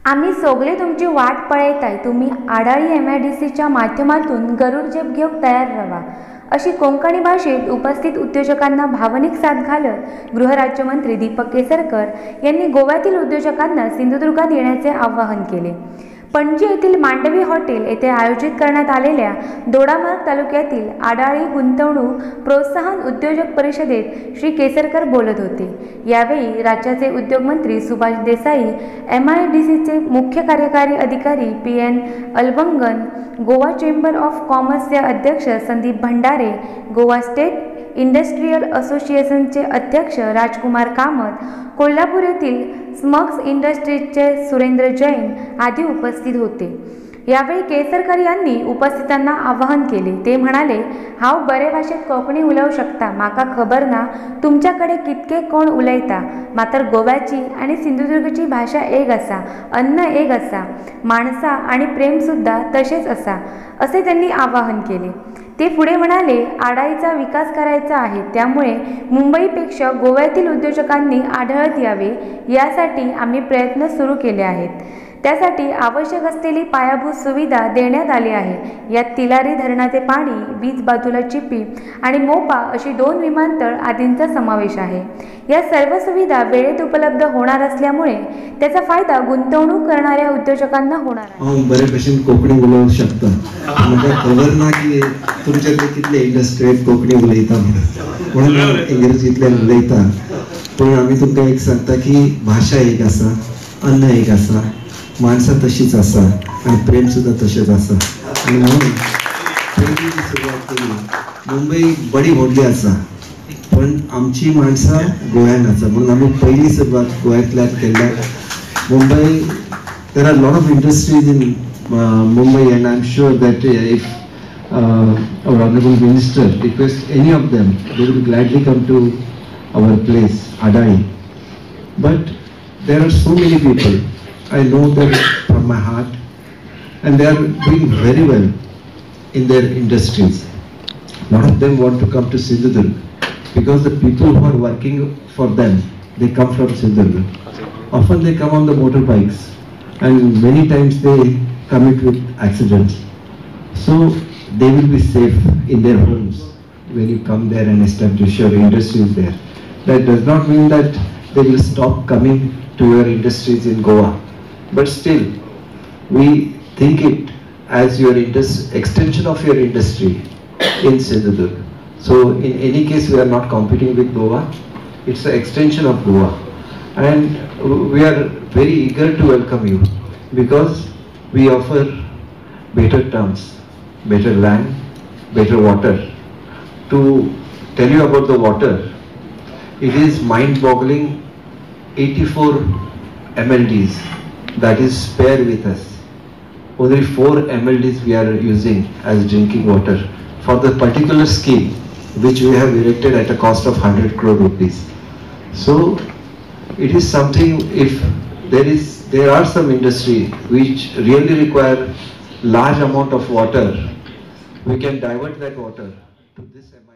आमी सगळे तुमची वाट पळयताय, तुमी आडाळी एमआयडीसीच्या माध्यमातून गरुड झेप घेवंक तयार रावा अशी कोंकणी भाशेत उपस्थित उद्योजकांना भावनिक साथ घालत गृहराज्यमंत्री दीपक केसरकर यांनी गोव्यातील उद्योजकांना सिंधुदुर्गात येण्याचे आवाहन केले. पणजी येथील मांडवी हॉटेल येथे आयोजित करण्यात आलेल्या दोडामार्ग तालुक्यातील आडाळी गुंतवणूक प्रोत्साहन उद्योजक परिषदेत श्री केसरकर बोलत होते. यावेळी राज्याचे उद्योगमंत्री सुभाष देसाई, MIDCचे मुख्य कार्यकारी अधिकारी PN Anbalagan, Goa chamber of कॉमर्सचे अध्यक्ष संदीप भंडारे, गोवा स्टेट इंडस्ट्रियल असोसिएशनचे अध्यक्ष राजकुमार कामत, कोल्हापूर येथील स्मक्स इंडस्ट्रीजचे सुरेंद्र जैन आदी उपस्थित होते. यावेळी केसरकर यांनी उपस्थितांना आवाहन केले. ते म्हणाले, हांव बरे भाशेत कोंकणी उलोवंक शकता, म्हाका खबर ना तुमच्याकडे कितके कोण उलयता, मात्र गोव्याची आणि सिंधुदुर्गची भाषा एक आसा, अन्न एक आसा, माणसा आणि प्रेमसुद्धा तशेंच आसा, असे त्यांनी आवाहन केले. ते पुढे म्हणाले, आडाळीचा विकास करायचा आहे, त्यामुळे मुंबईपेक्षा गोव्यातील उद्योजकांनी आढळत यावे यासाठी आम्ही प्रयत्न सुरू केले आहेत. त्यासाठी आवश्यक असलेली पायाभूत सुविधा देण्यात आली आहे. यात तिलारी धरणाचे पाणी, वीज बाजूला चिपी आणि मोपा अशी 2 विमानतळ आदींचा समावेश आहे. या सर्व सुविधा वेळेत उपलब्ध होणार असल्यामुळे त्याचा फायदा गुंतवणूक करणाऱ्या उद्योजकांना होणार आहे. हांव बरे भशेन कोंकणी उलोवंक शकता, म्हाका खबर ना की तुमचे कितले इंडस्ट्रीत कोंकणी उलयता म्हणून, म्हणून हांव इंग्रजींतल्यान उलयता. पूण आमी तुमकां एक सांगता की भाशा एक आसा, अन्न एक आसा, माणसां तशीच आसा आनी प्रेम सुद्दां तशेंच आसा. आनी म्हणून पयली सुरवात केली. मुंबई बरी व्हडली आसा पण आमची माणसां गोव्यान आसा, म्हणून आमी पयली सुरवात गोव्यांतल्यान केल्ल्यान Mumbai there are lot of industries in Mumbai and I am sure that if our honourable minister request any of them, they will gladly come to our place Adali. But there are so many people, I know them from my heart, and they are doing very well in their industries. A lot of them want to come to Sindhudurg because the people who are working for them, they come from Sindhudurg. Often they come on the motorbikes and many times they commit with accidents. So they will be safe in their homes when you come there and establish your industries there. That does not mean that they will stop coming to your industries in Goa. But still, we think it as your extension of your industry in Sindhudurg. So in any case, we are not competing with Goa. It's an extension of Goa. And we are very eager to welcome you because we offer better terms, better land, better water. To tell you about the water, it is mind-boggling 84 MLDs that is spare with us. Only 4 MLDs we are using as drinking water for the particular scheme which we have erected at a cost of 100 crore rupees. So it is something, if there are some industry which really require large amount of water, we can divert that water to this MLD.